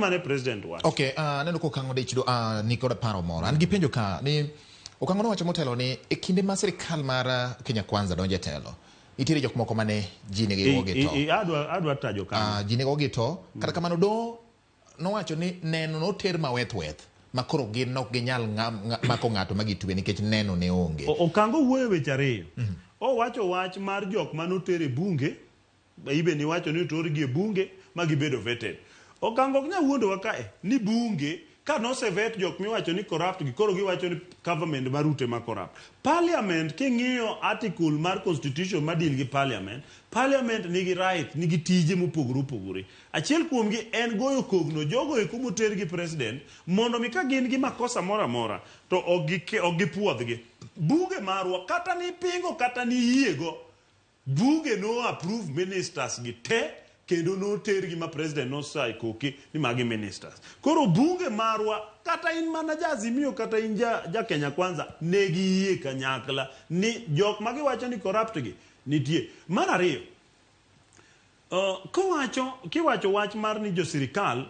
mane president wacho. Okay, aneno ka Okang'o dich ni kod paro moro. An gi penjo ka ni Okang'o nowacho motelo ni e kinde ma sirikal mar Kenya Kwanza donjo e telo, nitiere jok moko mane ji nigi go gi to. Adwa tajo kanyo. Ji nigo gi to, kata kamano do nowacho ni neno noter maweth weth ma koro gin ok ginyal mako ng'ato ma gitwe nikech neno ne onge. Okango wuoyo weche ariyo. Owacho wach mar jok manoter e bunge, ibe niwacho ni otorgi e bunge ma gibedo vetted. Okango ok nyal wuondowa kae ni bunge ka nosevet jok miwacho ni corrupt gi koro giwacho ni government mar Ruto ema corrupt. Parliament king'iyo article mar constitution ma deal gi parliament, parliament nigi right, nigi tije mopogore opogore. Achiel kuomgi en goyo kogno jogo eko moter gi president mondo mi ka gin gi makosa moro amora to ok gipuodhgi. Bunge marwa kata ni pingo kata ni yiego, bunge no approve ministers gi te kendo notergi ma president nosai koke ni magi ministers. Koro bunge marwa kata in mana ja Azimio kata in ja Kenya Kwanza ne giyie kanyakla ni jok ma giwacho ni corrupt gi nitie. Mar ariyo, kowacho kiwacho wach mar ni jo sirikal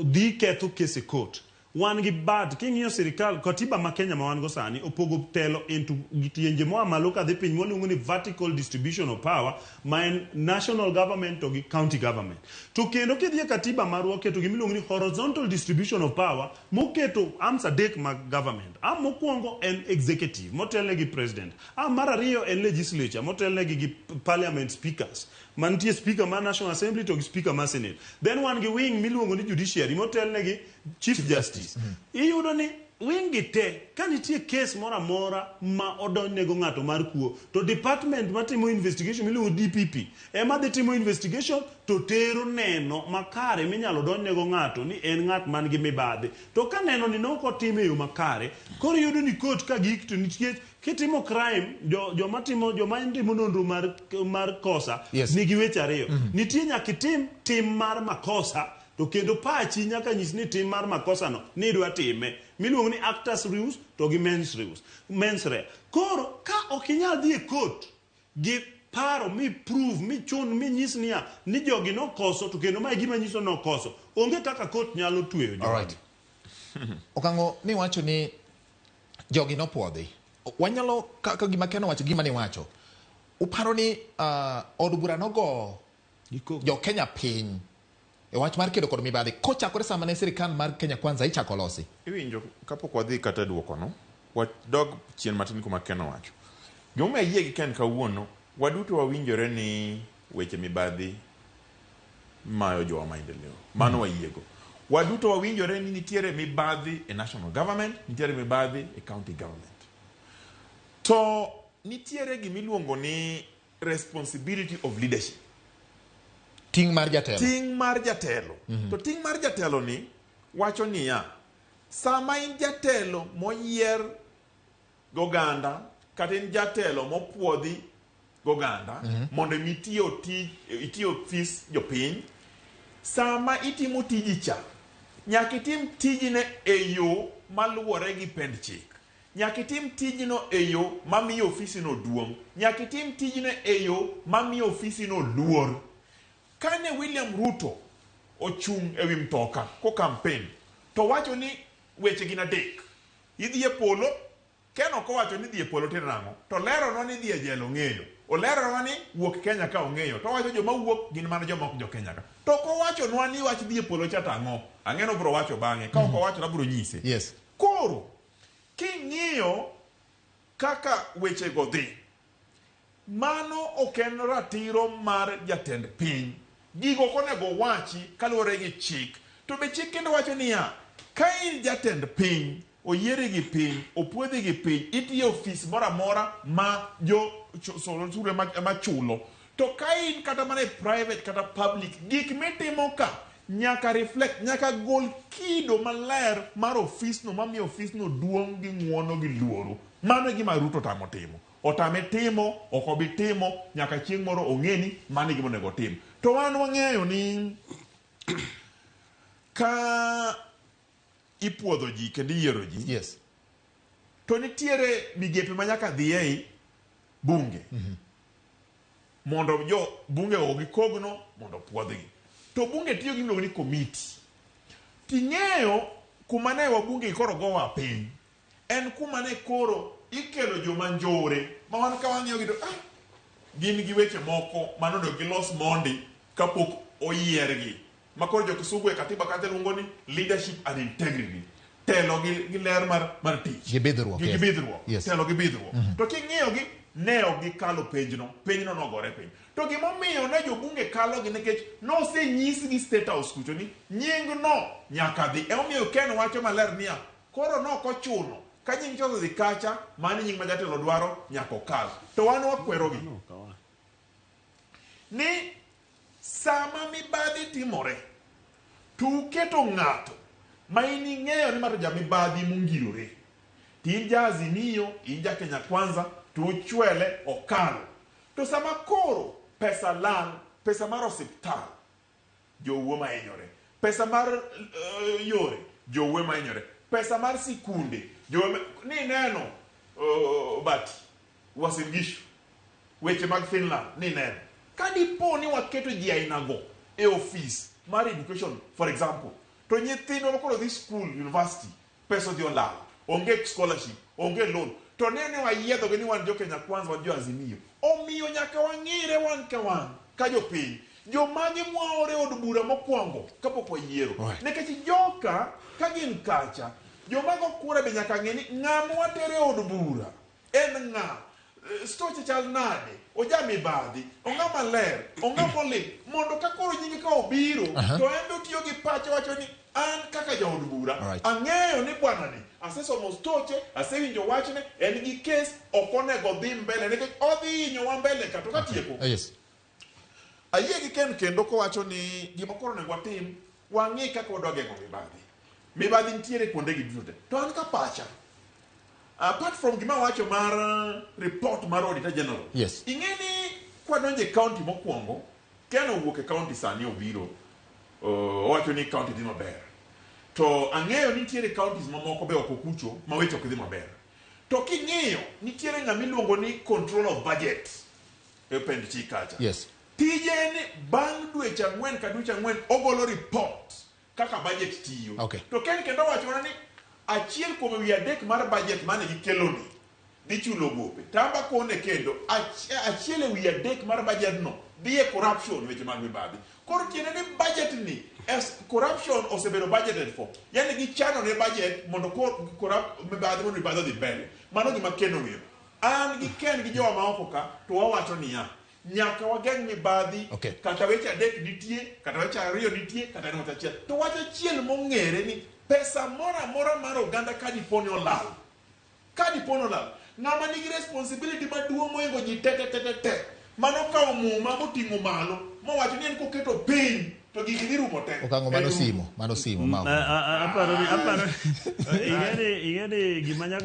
dhi ketho kes e court. Wan gi bad king'iyo sirikal katiba ma Kenya ma wan go sani opogo telo into tienje moa malo kadhi piny mwaluongo ni vertical distribution of power ma en national government to gi county government. To kendo kidhi e katiba marwa oketo gima iluongo ni horizontal distribution of power moketo arms adek mag government. Arm mokwongo en executive motelne gi president. Arm mar ariyo en legislature motelne gi parliament speakers. Mantie speaker mar National Assembly to gi speaker mar Senate. Then wan gi wing miluongo ni judiciary motelne gi Chief Justice. Iyudo ni wing gi te ka nitie case moro amora ma odonjnego ng'ato mar kuo to department matimo investigation miluongo DPP ema dhi timo investigation to tero neno makare minyalo donjnego ng'ato ni en ng'at man gi mibadhi. To ka neno ni nok otim e yo makare, koro iyudo ni court ka gik to nikech kitimo crime joma timo joma timo nonro mar kosa nigi weche ariyo. Nitie nyaka itim tim mar makosa to kendo pachi nyaka nyis ni tim mar makosa no ni idwa time miluongo ni actus reus to gi mens reus mens rea. Koro ka ok inyal dhi e court gi paro mi prove mi chun mi nyis niya ni jogi nokoso to kendo mae gima nyiso nokoso, onge kaka court nyalo tweyo jogi. Alright. Okang'o ni wacho ni jogi nopuodhi. Wanyalo kaka gima Ken owacho gima ni wacho. Uparo ni od bura nogo jo Kenya piny e wach mar kedo kod mibadhi kochakore sama ne sirikal mar Kenya Kwanza ichako losi. Iwinjo kapok wadhi kata duoko no, wadog chien matin kuma Ken owacho. Gimomiyo ayie gi Ken kawuono, waduto wawinjore ni weche mibadhi mayo jowa maendeleo. Mano wayiego. Waduto wawinjore ni nitiere mibadhi e national government, nitiere mibadhi e county government. To nitiere gimiluongo ni responsibility of leadership. Ting' mar jatelo. Ting' mar jatelo. To ting' mar jatelo ni wacho niya, sama in jatelo moyier goganda kata in jatelo mopuodhi goganda mondo mi iti ofis jopiny, sama itimo tiji cha nyaka itim tijine e yo maluwore gi pend chik. Nyaka itim tijno e yo mamiyo ofisino duong'. Nyaka itim tijno e yo mamiyo ofisino luor. Kane William Ruto ochung' e wi mtoka ko campaign to wacho ni weche gin adek. Idhi e polo, Ken ok owacho ni dhi e polo tiende nang'o, to oleronwa ni dhi e jela ong'eyo. Oleronwa ni wuok Kenya ka ong'eyo, to owacho joma wuok gin mana joma ok jo Kenya ka. To ok owachonwa ni wach dhi e polo cha to ang'o. Ang'e ni obiro wacho bang'e, ka ok owacho to abiro nyise. Koro, king'iyo kaka wechego dhi, mano ok en ratiro mar jatend piny. Gigo ok onego owachi kaluwore gi chik. To be chik kendo wacho niya, ka in jatend piny, oyieri gi piny, opuodhi gi piny, itiyo e ofis moro amora ma jo osuru ema chulo. To ka in kata mana e private kata public, gik mitimo ka nyaka reflect, nyaka gol kido maler mar ofisno mamiyo ofisno duong' gi ng'uono gi luoro. Mano e gima Ruto otamo timo. Otame timo, ok obi timo, nyaka chieng' moro ong'e ni mano e gima onego otim. To wan wang'eyo ni ka ipuodho ji kendo iyiero ji, to nitiere migepe ma nyaka dhi ei bunge. Mondo jo bunge ogi kogno mondo opuodhgi. To bunge tiyo gi miluongo ni committee. Ting'eyo kuma ne wabunge koro gowa piny. En kuma ne koro ikelo joma njore ma wan ka wang'iyo gi to ah, gin gi weche moko manonego gilos mondi kapok oyiergi. Ma koro jo Kisugu e katiba kacha luongo ni leadership and integrity. Telo gi, gi ler mar, mar tich. Gi bidhruok, Gi, gi yes. bidhruok. Yes. Telo gi bidhruok. To king'iyo gi, ne ok gikalo penjno. Penjno nogore piny. To gimomiyo ne jobunge kalo gi nikech nosenyisgi State House kucho ni nying no nyaka dhi. Emomiyo Ken wacho maler niya, koro nok ochuno ka nying cha osedhi kacha, mano e nying ma jatelo dwaro nyaka okal. To wan wakwerogi ni sama mibadhi timore to uketo ng'ato ma in ing'eyo ni ma to jamibadhi mongirore to in ja Azimio, in ja Kenya Kwanza to uchwele okalo. To sama koro pesa lal, pesa mar osiptal, jowuo ma hinyore. Pesa mar yore, jowuo ma hinyore. Pesa mar sikunde, jowuo ma... Ni neno Bati, Uasin Gishu, weche mag Finland, ni neno. Ka dipo ni waketo ji ainago e ofis mar education, for example, to nyithindwa ma koro dhi school, university, pesa odhi olal, onge scholarship, onge loan, to ne ne wayiedhogi ni wan jo Kenya Kwanza, wan jo Azimio. Omiyo nyaka wang'ire wan ka wan, ka jopiny, jomage mwaore od bura mokwongo kapok wayiero. Right. Nikech joka, ka gin kacha, joma go kura be nyaka ng'e ni ng'ama watere od bura en ng'a, stoche chal nade, oja mibadhi, ong'ama ler, ong'ama oling', mondo ka koro nyinge ka obiro, to en be otiyo gi pache wacho ni an kaka jaod bura, Alright. ang'eyo ni bwana ni asesomo stoche, asewinjo wachne, en gi kes, ok onego odhi mbele, nikech odhi hinyowa mbele ka, to katieko. Yes. Ayie gi Ken kendo kowacho ni gima koro onego watim, wang'i kaka wadwa geng'o mibadhi. Mibadhi nitiere kuonde gi duto te. To an ka pacha, apart from gima wacho mar report mar Auditor General, Yes. ing'e ni kwadonjo e county mokwongo, Ken owuok e county sani obiro, owacho ni county dhi maber. To ang'eyo ni nitiere counties mamoko be oko kucho ma weche ok dhi maber. To king'iyo, nitiere ng'ama iluongo ni control of budget e pend chik kacha. Yes. Tije ni bang' dweche ang'wen ka dweche ang'wen ogolo report kaka budget tiyo. Okay. To Ken kendo owacho mana ni achiel kuom wi adek mar budget mane gikeloni dhi chulo gope. To amba kone kendo achiel e wi adek mar budget no dhi e corruption, weche mag mibadhi. Koro tiende ni budget ni as corruption osebedo budgeted for. Yani gichano ne budget mondo corrupt mibadhi mondo mibadhi odhi mbele. Mano gima Ken ong'eyo. An gi Ken gi jowa maoko ka to wawacho niya, nyaka wageng' mibadhi. Okay. Kata weche adek nitie, kata weche ariyo nitie, kata en wach achiel. To wach achiel mong'ere ni pesa moro amora mar oganda ka dipo ni olal, ka dipo ni olal, ng'ama nigi responsibility maduong' mohingo ji te te te te te, mano kawo muma moting'o malo, mowacho ni en koketo piny to gigi dhi rumo te. Okango mano simo, mano simo ma. Aparo ni ing'e ni gima nyaka